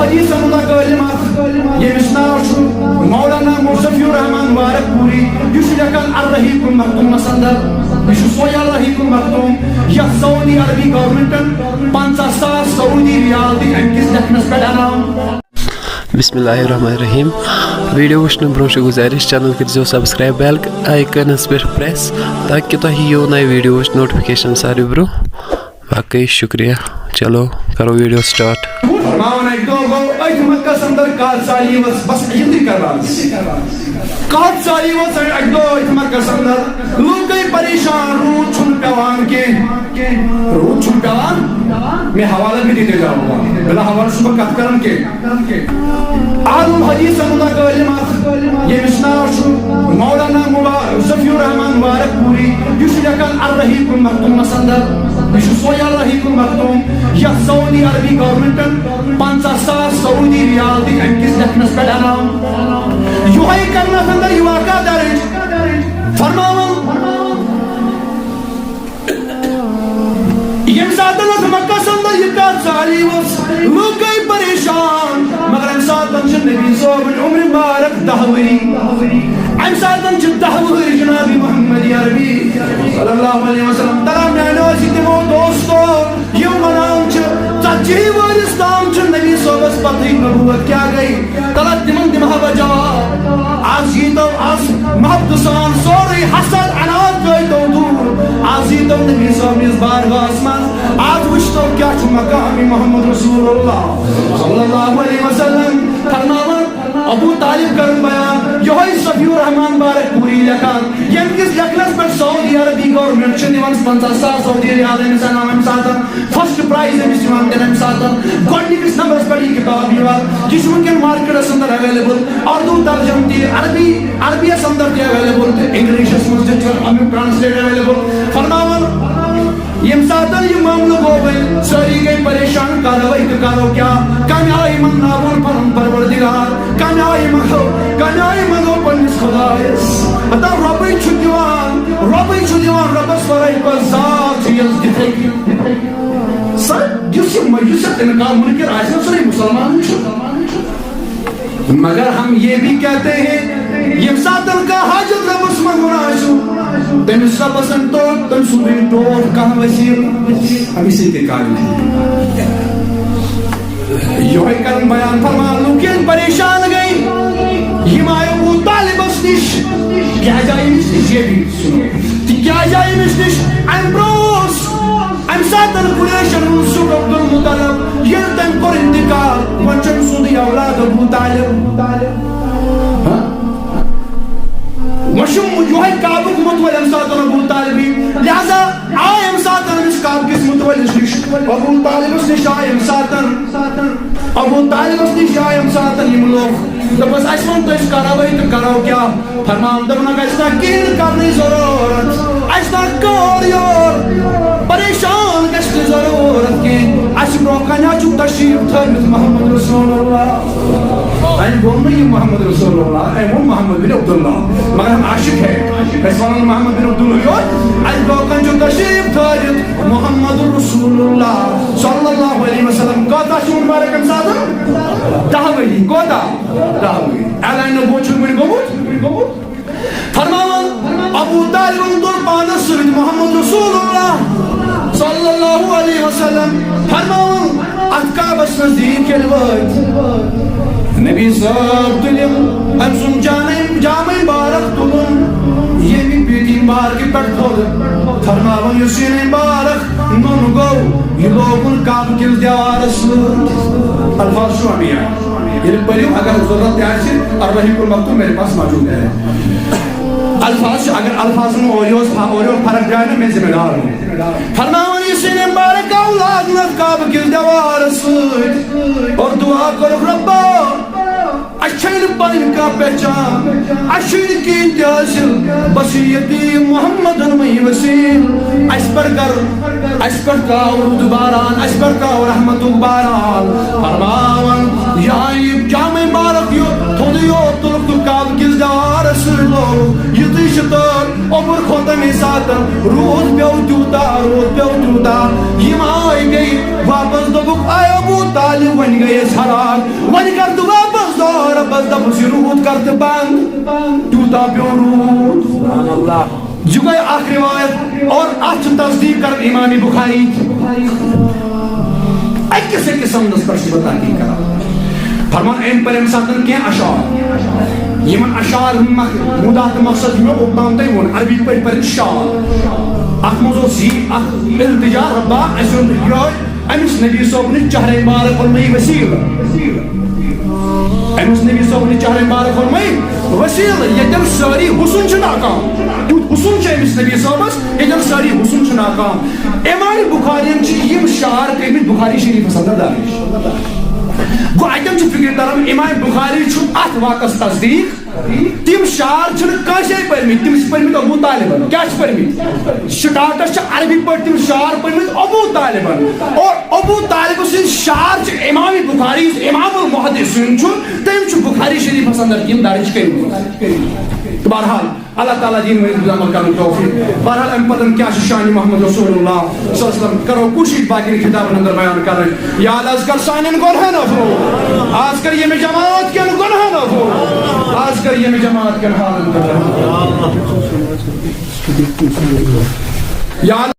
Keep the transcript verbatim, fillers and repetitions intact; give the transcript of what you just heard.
حدیثن ہُنٛد اکھ عٲلِم اکھ، ییٚمِس ناو چھُ مولانا مظفر الرحمان مبارک پوری۔ یہِ چھُ لیکھان الرحیق المختومس اندر۔ یہِ چھُ سُے الرحیق المختوم یتھ سعودی عربی گورنمنٹن پنژاہ ساس سعودی ریال دِتۍ امہِ کِس لیکھنس پٮ۪ٹھ انعام۔ بسم اللہ الرحمن الرحیم۔ ویڈیو وٕچھنہٕ برونٛہہ چھِ گُزٲرِش، چینل کٔرزیو سبسکرائب، بیل آئیکنس پٮ۪ٹھ پریس، تاکہِ تۄہہِ یِیو نَیہِ ویڈیووٕچ نوٹیفکیشن ساروی برونٛہہ۔ باقٕے شُکریہ۔ چلو، کرو ویڈیو سٹارٹ۔ فرماوان اکہِ دۄہ گوٚو أتھۍ مکس اندر کتھ سالی ؤژھ، بس یِتُے کران۔ کتھ سالی ؤژھ اکہِ دۄہ أتھۍ مکس اندر، لوٗکھ گٔے پریشان، روٗد چھُنہٕ پٮ۪وان کینٛہہ۔ روٗد چھُنہٕ پٮ۪وان، مےٚ حوالہٕ مےٚ دِتھ جواب، بلا حوالہٕ چھُس بہٕ کتھ کران کینٛہہ۔ اہل الحدیثن ہُنٛد اکھ عٲلِم اکھ، ییٚمِس ناو چھُ مولانا مبا-، ظفی الرحمان مبارک پوری، یہِ چھُ لیکھان الرحیق المختومس اندر۔ یہِ چھُ سُے الرحیق المختوم یتھ سعودی عربی گورنمنٹن پنژاہ ساس سعودی ریال دِتۍ امہِ کِس لیکھنس پٮ۪ٹھ انعام۔ یِہوٚے کرنس اندر یہِ واقعہ درج۔ فرماوان، ییٚمہِ ساتہٕ اتھ مکس اندر یہِ کتھ ساری ؤژھ، لوٗکھ گٔے پریشان۔ مگر امہِ ساتہٕ چھِ نبی صٲبٕنۍ عمر مبارک دَہ ؤری۔ امہِ ساتہٕ چھِ دَہ ؤری جناب محمد عربی صلی اللہ علیہ وسلم۔ ترا میانیو عزیزو دوستو، یِم ونان چھِ، ژتجی ؤرِس تام چھُ نبی صٲبس پتہٕ نبوت کیٛاہ گٔے؟ تلہ تِمن دِمہٕ ہا بہٕ جواب۔ از ییٖتو از محبتہٕ سان سورُے حسد عناد ترٲیتو دوٗر۔ از ییٖتو نبی صٲبنِس بارگاہس منٛز، از وٕچھتو کیٛاہ چھُ مقام محمد رسول اللہ صلی اللہ علیہ وسلم۔ فرماوان ابو طالب کرن بیان، یِہوٚے صفی الرحمان مبارک پوری لیکھان، ییٚمہِ کِس لیکھنس پٮ۪ٹھ سعودی عربی گورنمنٹ چھِ دِوان پنژاہ ساس سعودی ریال أمِس انعام اَمہِ ساتہٕ۔ فرسٹ پرائز أمِس یِوان دِنہٕ اَمہِ ساتہٕ۔ گۄڈٕنِکِس نمبرس پٮ۪ٹھ یہِ کِتاب یِوان۔ یہِ چھُ وٕنکٮ۪ن مارکیٹس اندر اویلیبل، اردو ترجمہٕ تہِ، عربی، عربیس اندر تہِ اویلیبل تہٕ انگلشس منٛز تہِ چھُ اَمیُک ٹرانسلیٹ اویلیبل۔ فرماوان، ییٚمہِ ساتہٕ یہِ معاملہٕ گوٚو وۄنۍ، سٲری گٔے پریشان، کرو أسۍ تہٕ کرو کیٛاہ؟ کمہِ آیہِ مناوون پنُن پروردگار؟ کمہِ آیہِ منو، کمہِ آیہِ منو پننِس خدایس؟ ہتا رۄبٕے چھُ دِوان، رۄبٕے چھُ دِوان، رۄبس ورٲے کۄس ذات چھِ یۄس دِتھے؟ سر، یُس یہِ، یُس یہِ انکار منکر آسہِ نا، سُہ نَے مُسلمان چھُ۔ مگر ہم یہ بھی کہتے ہیں، ییٚمہِ ساتہٕ کانٛہہ حاجت رۄبس منٛگُن آسہِ، تٔمِس رۄبس سٕنٛدِ ٹوٹھ، تٔمۍ سُنٛدٕے ٹوٹھ کانٛہہ وسیٖلہٕ، اَمی سۭتۍ تہِ کارِ۔ یِہوٚے کرن بیان فرمان، لوٗکھ ییٚلہِ پریشان گٔے، یِم آیہِ ابو طالبس نِش۔ کیٛازِ آیہِ أمِس نِش؟ یہِ بھی سُنو۔ تِکیٛازِ آیہِ أمِس نِش؟ اَمہِ برٛونٛہہ اوس اَمہِ ساتہٕ قریشن ہُنٛد سُہ عبدالمطلب، ییٚلہِ تٔمۍ کوٚر انتقال، وۄنۍ چھُنہٕ سُنٛدٕے اولاد ابو طالب۔ ہاں؟ وۄنۍ چھُ یِہوٚے کعبُک مُتوَلۍ اَمہِ ساتہٕ ابو طالبی۔ لہذا آے اَمہِ ساتہٕ أمِس کعبہٕ کِس مُتوَلِس نِش، ابو طالبس نِش آے اَمہِ ساتہٕ، ابو طالبس نِش آے اَمہِ ساتہٕ یِم لوٗکھ۔ دوٚپمَس، اَسہِ ووٚن تہٕ أسۍ کرو ہے تہٕ کرو کیٛاہ؟ فرمان دوٚپنَکھ، اَسہِ نہ کِہیٖنۍ کرنٕچ ضروٗرت، اَسہِ نہ کٲر یور، پریشان گژھنٕچ ضروٗرت کِہیٖنۍ۔ اَسہِ برٛونٛہہ کَنہِ حظ چھُ تشریٖف تھٲومٕتۍ محمد رسول اللہ۔ أمۍ ووٚن نہٕ یہِ محمد رسول اللہ، أمۍ ووٚن محمد بن عبداللہ۔ مگر ہم عاشق ہے، أسۍ وَنو نہٕ محمد بن عبداللہ یوت، اَسہِ برٛونٛہہ کَنہِ چھُ تشریٖف تھٲوِتھ محمد رسول اللہ صلی اللہ علیہ وسلم۔ کوتاہ چھُ مُبارک اَمہِ ساتہٕ؟ دَہ ؤری۔ کوتاہ؟ دَہ ؤری۔ اعلان نبوت چھُ وٕنہِ گوٚمُت؟ فرماوان، ابو طالبن تُل پانس سۭتۍ محمد رسول اللہ صلی اللہ علیہ وسلم۔ فرماوان، اتھ کعبس نزدیٖک ییٚلہِ وٲتۍ، نبی صٲب تُلِم، أمۍ سُنٛد جامے، جامے مبارک تُلُن، ییٚمہِ پیٖٹی مبارکہِ پٮ۪ٹھ کھوٚت۔ فرماوان، یُس یہِ مبارک نوٚن گوٚو، یہِ لوگُن کعبہٕ کِس دیوارس سۭتۍ۔ الفاظ چھُ اَمی آیہِ۔ ییٚلہِ پٔرِو، اگر ضروٗرت تہِ آسہِ، الرحیق المختوم میرے پاس موجود ہے۔ الفاظ چھِ، اگر الفاظن منٛز اورٕ یور، اورٕ یور فرق درٛاے نہ، مےٚ ذمہ دار ہوں۔ فرماوان، یہِ سِنہِ مبارک آو لاگنہٕ کعبہٕ کِس دیوارس سۭتۍ اور دُعا کوٚرُکھ، رۄبا، اَسہِ چھَے نہٕ پَنٕنۍ کانٛہہ پہچان، اَسہِ چھُے نہٕ کِہیٖنۍ تہِ حٲصِل، بس یہِ یتیٖم محمد وسیٖل، اَسہِ پٮ۪ٹھ کر، اَسہِ پٮ۪ٹھ ترٛاو رُدٕ باران، اَسہِ پٮ۪ٹھ ترٛاو رحمتُک باران۔ فرماوان، یا یہِ جامے مبارک یوت تھوٚدُے یوت تُلُکھ تہٕ کعبہٕ کِس دیوارس سۭتۍ لوگُکھ، یِتُے چھُ تہٕ اوٚبُر کھوٚت تَمے ساتَن، روٗد پیوٚو تیوٗتاہ، روٗد پیوٚو تیوٗتاہ۔ یِم آے بیٚیہِ واپس، دوٚپُکھ، "اے ابو طالب، وۄنۍ گٔے أسۍ ہلاک، وۄنۍ کر تہٕ واپس دعا رۄبَس، دَپُس، یہِ روٗد کر تہٕ بنٛد۔" تیوٗتاہ پیوٚو روٗد۔ سبحان اللہ۔ یہِ گٔے اکھ روایت، اور اتھ چھِ تصدیق کران امام بخاری۔ أکِس أکِس سندس پٮ۪ٹھ چھُس بہٕ تحقیق کران۔ فرمان، أمۍ پٔرۍ اَمہِ ساتہٕ کینٛہہ اشعار۔ یِمن اشعار ہُنٛد مق-، مُدا تہٕ مقصد چھُ مےٚ اوٚتام تۄہہِ ووٚن، عربی پٲٹھۍ پٔرِتھ شعر۔ اتھ منٛز اوس یہِ اکھ التجا، رۄبا، اَسہِ اوٚن یِہوٚے أمِس نبی صٲبنہِ چہرے مبارک اوٚنمُت یہِ وسیٖلہٕ۔ أمِس نبی صٲبنہِ چہرے مبارک اوٚنمُت وسیٖلہٕ، ییٚتٮ۪ن سٲری حُسن چھِ ناکام۔ تیُتھ حُسن چھُ أمِس نبی صٲبس، ییٚتٮ۪ن سٲری حُسن چھِ ناکام۔ امام بخاریَن چھِ یِم شعر کٔرمٕتۍ بخاری شریفس اندر درج۔ گوٚو، اَتٮ۪ن چھِ فکر تران، امام بخاری چھُ اتھ واقعس تصدیق۔ تِم شعر چھِنہٕ کٲنٛسے پٔرمٕتۍ، تِم چھِ پٔرمٕتۍ ابو طالبن۔ کیٛاہ چھِ پٔرمٕتۍ؟ سٹارٹس چھِ عربی پٲٹھۍ تِم شعر پٔرمٕتۍ ابو طالبن۔ اور ابو طالب سٕنٛدۍ شعر چھِ امام بخاری، یُس امام المحدثین چھُ، تٔمۍ چھُ بخاری شریفس اندر تِم درج کٔرمٕتۍ۔ تہٕ بہرحال، اللہ تعالیٰ دِیِن وۄنۍ عمل کرنُک توفیق۔ بہرحال، اَمہِ پتہٕ کیٛاہ چھُ شانِ محمد رسول اللہ صلی اللہ علیہ وسلم؟ کرو کوٗشِش باقین کِتابن اندر بیان کرٕنۍ۔ یا اللہ، از کر سانٮ۪ن گۄنہن عفو۔ از کر ییٚمہِ جماعت کٮ۪ن گۄنہن عفو۔ از کر ییٚمہِ جماعت کٮ۪ن حالن پٮ۪ٹھ رحم۔ یا اللہ،